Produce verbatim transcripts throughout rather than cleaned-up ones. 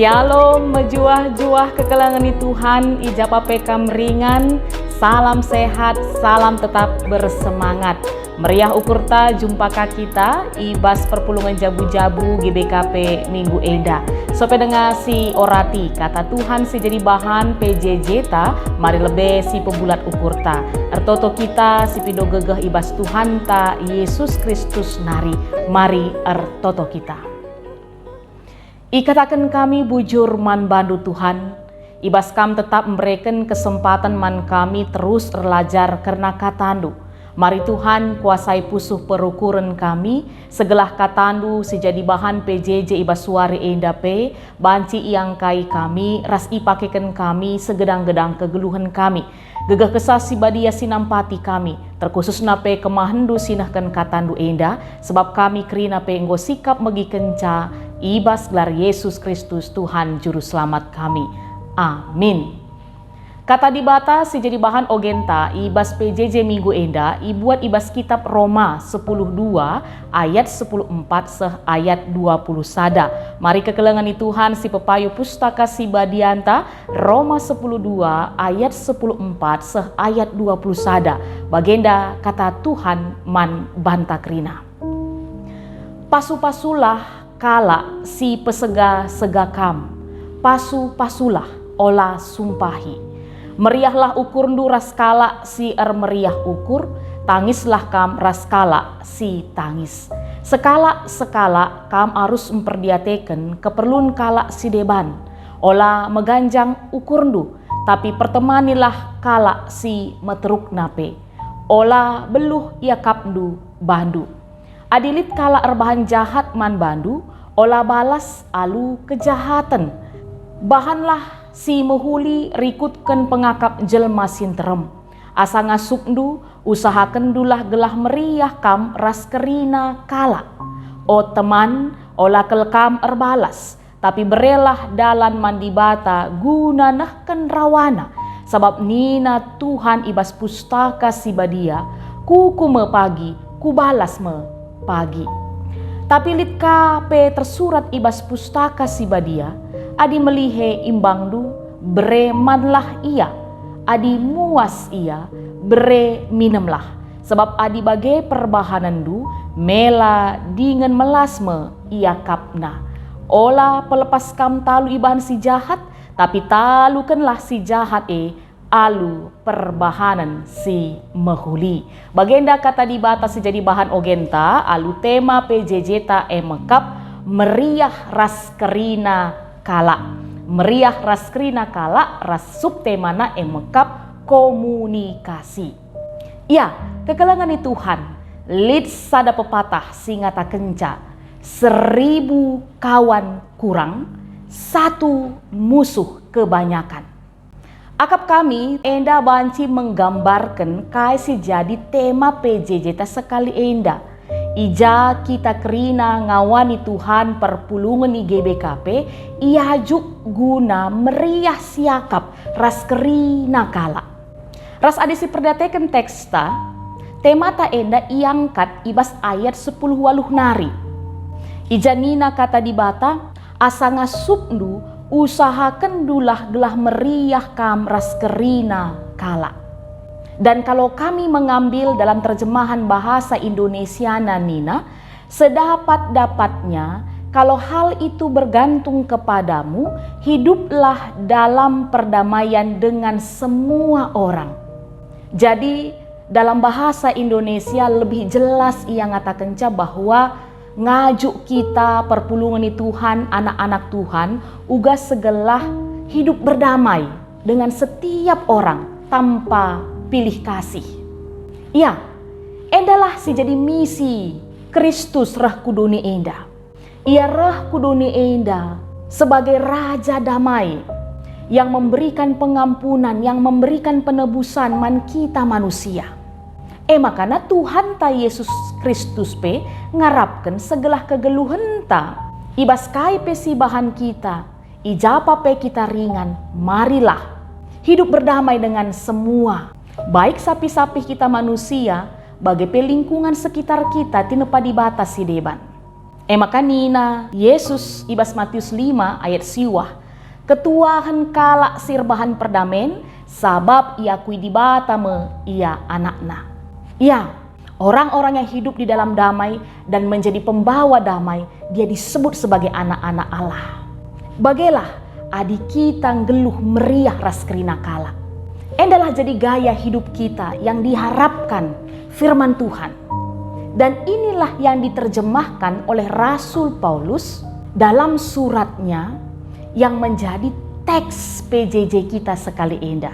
Shalom, mejuah-juah kekelengen ni Tuhan, i ja pe kam ringan, salam sehat, salam tetap bersemangat. Meriah ukurta jumpa ka kita i bas perpulungen jabu-jabu G B K P minggu enda. Sope denga si orati, kata Tuhan si jadi bahan P J J ta, mari lebe si pebulat ukurta. Ertoto kita si pindo gegeh i bas Tuhanta Yesus Kristus nari. Mari ertoto kita. Ikataken kami bujur man bandu, Tuhan, i bas Kam tetap mbereken kesempaten man kami terus erlajar kerna KataNdu. Mari Tuhan, kuasai pusuh perukuren kami, segelah KataNdu si jadi bahan P J J i bas wari enda pe banci iangkai kami ras ipakeken kami segedang-gedang kegeluhen kami. Gegeh Kesah Si Badia si nampati kami, terkhususna pe kemahenNdu si nehken KataNdu enda, sebab kami kerina pe enggo sikap megikenca i bas gelar Yesus Kristus, Tuhan Juru Selamat kami. Amin. Kata Dibata si jadi bahan ogenta i bas P J J minggu enda ibuat i bas kitab Roma sepuluh dua ayat sepuluh empat seh ayat dua puluh sada. Mari kekelengen ni Tuhan si pepayo Pustaka Si Badianta, Roma sepuluh dua ayat sepuluh empat seh ayat dua puluh sada. Bagenda kata Tuhan man banta kerina. Pasu-pasulah kalak si pesega-sega kam, pasu-pasulah, ola sumpahi. Meriahlah ukurndu ras kalak si ermeriah ukur, tangislah kam ras kalak si tangis. Sekalak-sekalak kam arus mperdiateken keperlun kalak si deban. Ola meganjang ukurndu, tapi pertemanilah kalak si meterukna pe. Ola beluh iakapndu bandu. Adi lit kalak erbahan jahat man bandu, ola balas alu kejahaten. Bahanlah si mehuli rikutken pengakap jelma si nterem. Asa ngasupndu, usahakenndulah gelah meriah kam ras kerina kalak. O teman, ola kal kam erbalas, tapi berelah dalan man Dibata guna nehken rawaNa, sabap nina Tuhan i bas Pustaka Si Badia, "Kuku me pagi, Kubalas me pagi." Tapi lit ka pe tersurat i bas Pustaka Si Badia, "Adi melihe imbangndu, bere manlah ia, adi muas ia, bere minemlah." Sabap adi bage perbahanenndu, mela dingen melas me iakapna. Ola pelepas kam talu ibahan si jahat, tapi talukenlah si jahat e alu perbahanen si mehuli. Bagenda kata Dibata si jadi bahan ogenta alu tema P J J ta e mekap, meriah ras kerina kalak. Meriah ras kerina kalak ras subtemana e mekap komunikasi. Ya, kekelengen ni Tuhan, lit sada pepatah si ngatakenca, "Seribu kawan kurang, satu musuh kebanyakan." Akap kami enda banci menggambarken kai si jadi tema P J J ta sekali enda. I ja kita kerina ngawani Tuhan perpulungen i G B K P iajuk guna meriah siakap ras kerina kalak. Ras adi siperdiateken teksta, temata enda iangkat i bas ayat sepuluh waluh nari. I ja nina kata Dibata, "Asa ngasupndu, usahakenndulah gelah meriah kam ras kerina kalak." Dan kalau kami mengambil dalam terjemahan bahasa Indonesiana nina, "Sedapat-dapatnya, kalau hal itu bergantung kepadamu, hiduplah dalam perdamaian dengan semua orang." Jadi, dalam bahasa Indonesia lebih jelas ia ngatakenca bahwa ngajuk kita perpulungen ni Tuhan, anak-anak Tuhan, uga segelah hidup berdamai dengan setiap orang tanpa pilih kasih. Ya, endalah si jadi misi Kristus reh ku doni enda. Ia reh ku doni enda sebagai Raja Damai yang memberikan pengampunan, yang memberikan penebusan man kita manusia. E makana Tuhanta Yesus Kristus pe ngarapken segelah kegeluhenta. I bas kai pe si bahan kita, i ja pe kita ringan, marilah hidup berdamai dengan semua, baik sapih-sapih kita manusia, bage pe lingkungan sekitar kita tinepa Dibata si deban. E maka nina Jesus i bas Matius lima ayat siwah, "Ketuahen kalak si erbahan perdamen, sabap iakui Dibata me ia anakna." Ya, orang-orang yang hidup di dalam damai dan menjadi pembawa damai, dia disebut sebagai anak-anak Allah. Bagelah adi kita nggeluh meriah ras kerina kalak. Endalah jadi gaya hidup kita yang diharapkan firman Tuhan. Dan inilah yang diterjemahkan oleh Rasul Paulus dalam suratnya yang menjadi teks P J J kita sekali enda.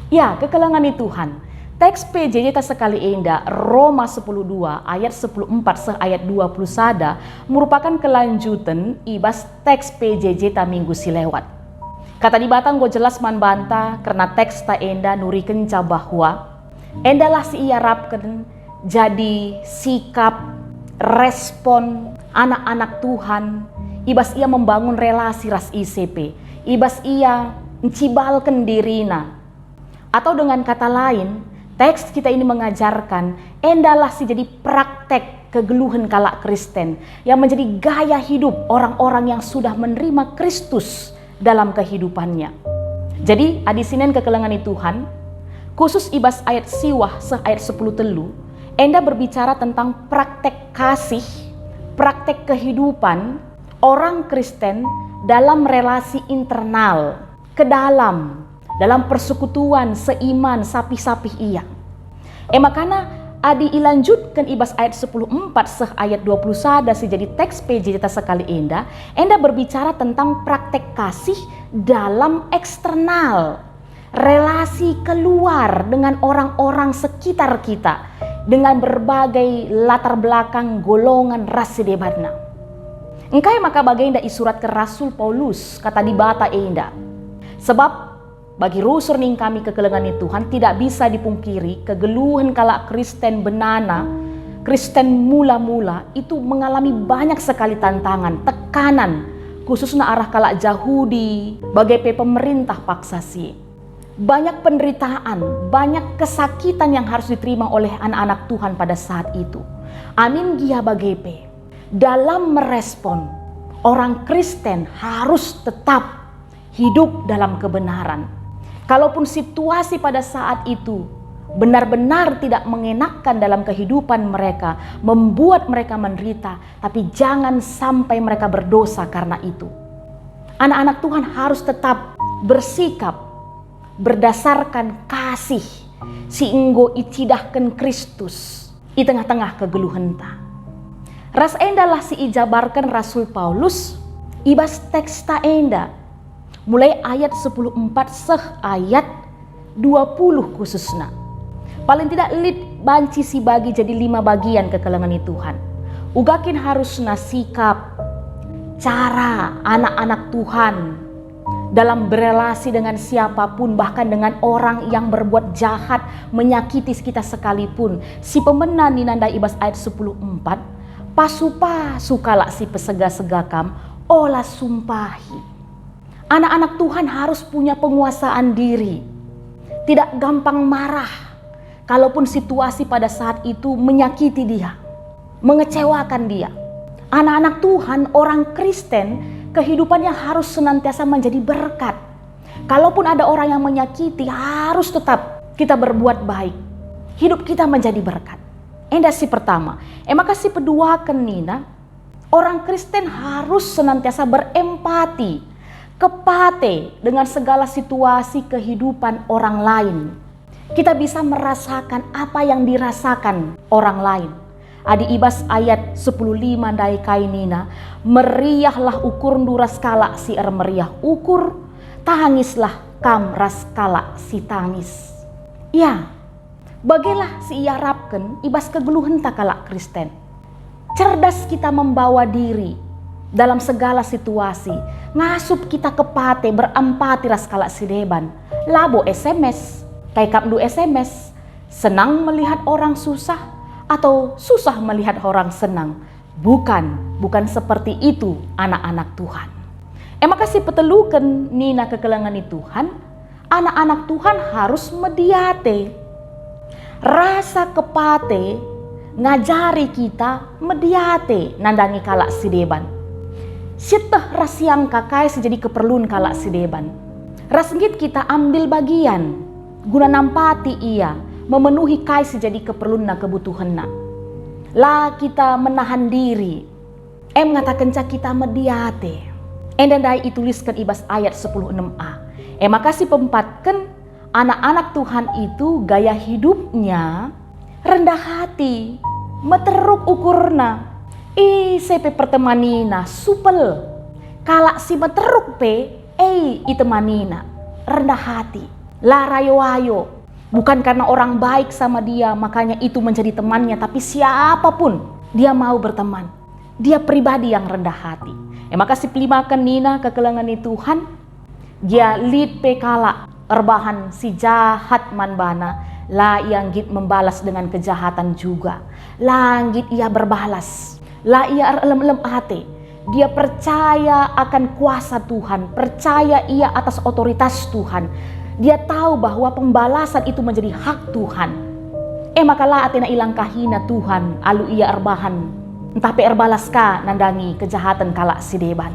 Ya, kekelengen Tuhan. Teks P J J ta sekali enda, Roma sepuluh dua ayat sepuluh empat seh ayat dua puluh sada, merupakan kelanjuten i bas teks P J J ta minggu si lewat. Kata Dibata enggo jelas man banta kerna teks ta enda nurikenca bahwa endalah si iarapken jadi sikap, respon anak-anak Tuhan i bas ia membangun relasi ras ise pe, i bas ia ncibalken dirina. Atau dengan kata lain, teks kita ini mengajarkan endalah si jadi praktek kegeluhen kalak Kristen yang menjadi gaya hidup orang-orang yang sudah menerima Kristus dalam kehidupannya. Jadi, adi sinen kekelengen Tuhan, khusus i bas ayat siwah seh ayat sepuluh telu, enda berbicara tentang praktek kasih, praktek kehidupan orang Kristen dalam relasi internal, ke dalam, dalam persekutuan seiman sapih-sapih ia. E makana, adi ilanjutken i bas ayat sepuluh empat seh ayat dua puluh sada si jadi teks P J J ta sekali enda, enda berbicara tentang praktek kasih dalam eksternal, relasi keluar dengan orang-orang sekitar kita, dengan berbagai latar belakang, golongan, ras sidebanna. Engkai maka bagenda isuratken Rasul Paulus kata Dibata enda? Sebab bagi rusur ning kami kekelengen Tuhan, tidak bisa dipungkiri kegeluhen kalak Kristen benana, Kristen mula-mula itu mengalami banyak sekali tantangan, tekanan, khususna arah kalak Jahudi, bage pe pemerintah paksa si. Banyak penderitaan, banyak kesakitan yang harus diterima oleh anak-anak Tuhan pada saat itu. Amin gia bage pe, dalam merespon, orang Kristen harus tetap hidup dalam kebenaran. Kalaupun situasi pada saat itu benar-benar tidak mengenakkan dalam kehidupan mereka, membuat mereka menderita, tapi jangan sampai mereka berdosa karena itu. Anak-anak Tuhan harus tetap bersikap berdasarkan kasih si enggo icidahken Kristus i tengah-tengah kegeluhenta. Ras endalah si ijabarken Rasul Paulus i bas teks ta enda, mulai ayat sepuluh empat seh ayat dua puluh khususna. Paling tidak lit banci sibagi jadi lima bagian kekelengen Tuhan. Uga kin harusna sikap, cara anak-anak Tuhan dalam berelasi dengan siapapun, bahkan dengan orang yang berbuat jahat, menyakiti kita sekalipun. Si pemena nina ndai i bas ayat sepuluh empat, "Pasu-pasu kalak si pesega-sega kam, ola sumpahi." Anak-anak Tuhan harus punya penguasaan diri. Tidak gampang marah kalaupun situasi pada saat itu menyakiti dia, mengecewakan dia. Anak-anak Tuhan, orang Kristen, kehidupannya harus senantiasa menjadi berkat. Kalaupun ada orang yang menyakiti, harus tetap kita berbuat baik. Hidup kita menjadi berkat. Enda si pertama. E maka si peduaken nina, orang Kristen harus senantiasa berempati, kepate dengan segala situasi kehidupan orang lain. Kita bisa merasakan apa yang dirasakan orang lain. Adi i bas ayat sepuluh lima ndai kai nina, "Meriahlah ukurndu ras kalak si ermeriah ukur, tangislah kam ras kalak si tangis." Ya, bagelah si iarapken i bas kegeluhenta kalak Kristen. Cerdas kita membawa diri dalam segala situasi, ngasup kita kepate berempati ras kalak si deban. Labo S M S, kai kapndu S M S, senang melihat orang susah atau susah melihat orang senang. Bukan, bukan seperti itu anak-anak Tuhan. E maka si peteluken nina kekelengen Tuhan, anak-anak Tuhan harus mediate. Rasa kepate ngajari kita mediate nandangi kalak si deban. Sieteh ras siangka kai si jadi keperlun kalak si deban. Ras nggit kita ambil bagian guna nampati ia memenuhi kai si jadi keperlunna, kebutuhenna. La kita menahan diri, em ngatakenca kita mediate. Enda ndai itulisken i bas ayat sepuluh enem a. E maka si peempatken, anak-anak Tuhan itu gaya hidupnya rendah hati, meteruk ukurna. Ise pe pertemanina, supel. Kalak si meteruk pe, e, itemanina, rendah hati, la rayo-ayo. Bukan karena orang baik sama dia, makanya itu menjadi temannya, tapi siapapun dia mau berteman. Dia pribadi yang rendah hati. E maka si pelimaken nina kekelengen ni Tuhan, gia lit pe kalak erbahan si jahat man bana, la ia nggit membalas dengan kejahatan juga. La nggit ia berbalas. La ia erelem-elem ate. Dia percaya akan kuasa Tuhan, percaya ia atas otoritas Tuhan. Dia tahu bahwa pembalasan itu menjadi hak Tuhan. E maka la atena ilangkahina Tuhan alu ia erbahan, ntah pe erbalas ka nandangi kejahaten kalak si deban.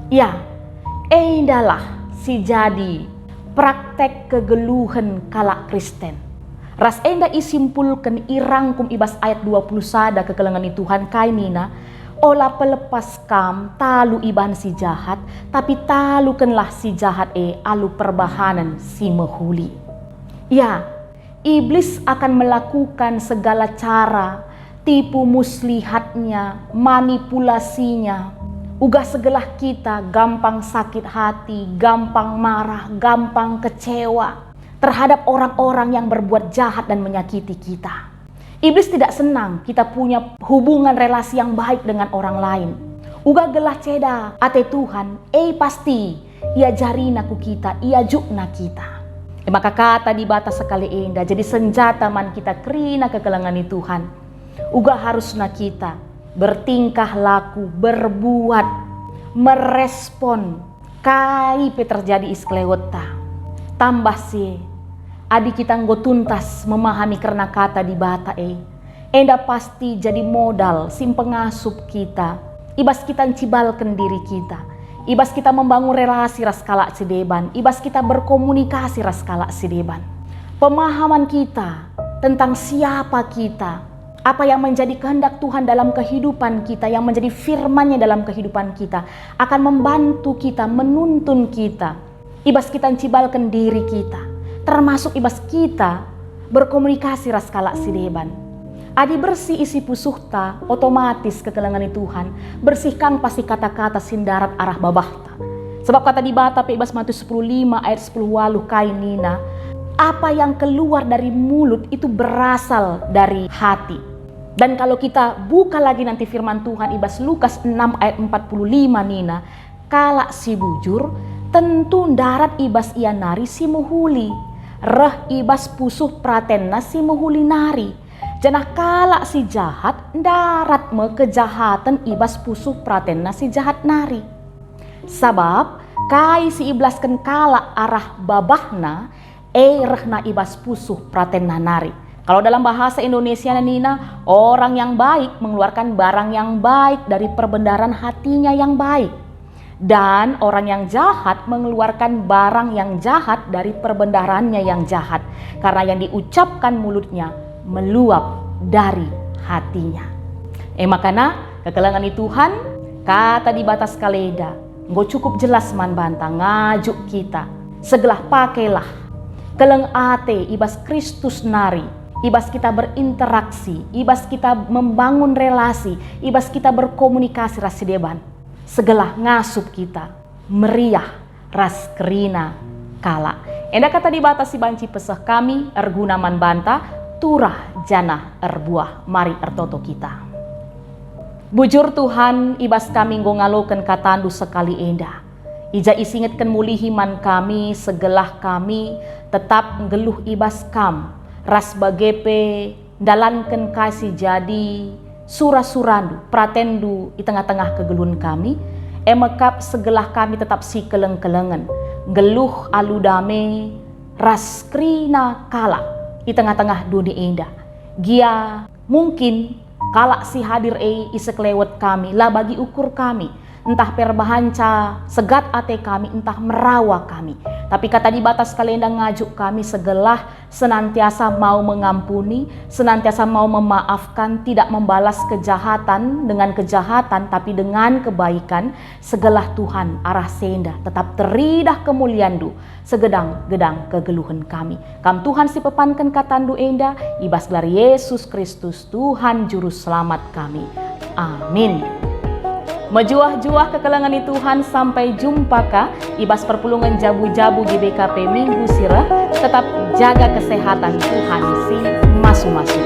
Ya, endalah si jadi praktek kegeluhen kalak Kristen. Ras enda isimpulken, irangkum i bas ayat dua puluh sada kekelengen ni Tuhan kai nina, "Ola pelepas kam talu ibahan si jahat, tapi talukenlah si jahat e alu perbahanen si mehuli." Ya, Iblis akan melakukan segala cara, tipu muslihatnya, manipulasinya, uga segelah kita gampang sakit hati, gampang marah, gampang kecewa terhadap orang-orang yang berbuat jahat dan menyakiti kita. Iblis tidak senang kita punya hubungan relasi yang baik dengan orang lain. Uga gelah ceda ate Tuhan, e pasti iajariNa ku kita, iajukNa kita. E maka kata Dibata sekali enda jadi senjata man kita kerina kekelengen ni Tuhan. Uga harusna kita bertingkah laku, berbuat, merespon kai pe terjadi i sekelewetta. Tambah si, adi kita enggo tuntas memahami kerna kata Dibata e, enda pasti jadi modal si mpengasup kita, i bas kita ncibalken diri kita, i bas kita membangun relasi ras kalak si deban, i bas kita berkomunikasi ras kalak si deban. Pemahaman kita tentang siapa kita, apa yang menjadi kehendak Tuhan dalam kehidupan kita, yang menjadi firman-Nya dalam kehidupan kita, akan membantu kita, menuntun kita, i bas kita ncibalken diri kita, termasuk i bas kita berkomunikasi ras kalak si deban. Adi bersih isi pusuhta, otomatis kekelengen ni Tuhan, bersih kang pasti kata-kata si ndarat arah babahta. Sebab kata Dibata pe i bas Matius sepuluh lima ayat sepuluh waluh kai nina, "Apa yang keluar dari mulut itu berasal dari hati." Dan kalau kita buka lagi nanti firman Tuhan i bas Lukas enam ayat empat puluh lima nina, "Kalak si bujur tentu ndarat i bas ia nari si mehuli, reh i bas pusuh peratenna si mehuli nari. Janah kalak si jahat ndarat me kejahaten i bas pusuh peratenna si jahat nari." Sabap kai si ibelasken kalak arah babahna, e rehna i bas pusuh peratenna nari. Kalau dalam bahasa Indonesia nina, orang yang baik mengeluarkan barang yang baik dari perbendaran hatinya yang baik. Dan orang yang jahat mengeluarkan barang yang jahat dari perbendarannya yang jahat, karena yang diucapkan mulutnya meluap dari hatinya. E makana, kekelengen ni Tuhan, kata Dibata sekali enda enggo cukup jelas man banta ngajuk kita. Segelah pakailah keleng ate i bas Kristus nari, i bas kita berinteraksi, i bas kita membangun relasi, i bas kita berkomunikasi ras si deban. Segelah ngasup kita meriah ras kerina kalak. Enda kata Dibata si banci peseh kami erguna man banta, turah janah erbuah. Mari ertoto kita. Bujur Tuhan, i bas kami enggo ngaloken kataNdu sekali enda. I ja isingetken mulihi man kami, segelah kami tetap nggeluh i bas Kam, ras bage pe ndalanken kai si jadi sura-suraNdu, peratenNdu i tengah-tengah kegeluhen kami, e me kap segelah kami tetap sikeleng-kelengen, nggeluh alu dame ras kerina kalak i tengah-tengah doni enda. Gia Mungkin kalak si hadir e isekelewet kami, la bagi ukur kami, ntah perbahanca segat ate kami, ntah merawa kami. Tapi kata Dibata sekali enda ngajuk kami segelah senantiasa mau mengampuni, senantiasa mau memaafkan, tidak membalas kejahatan dengan kejahatan, tapi dengan kebaikan, segelah Tuhan arah senda, tetap teridah kemulianNdu, segedang-gedang kegeluhen kami. Kam Tuhan si pepanken katandu enda, i bas gelar Yesus Kristus, Tuhan Juru Selamat kami. Amin. Mejuah-juah kekelengen i Tuhan, sampai jumpa ka i bas perpulungen jabu-jabu G B K P minggu si reh. Tetap jaga kesehatan, Tuhan si masu-masu.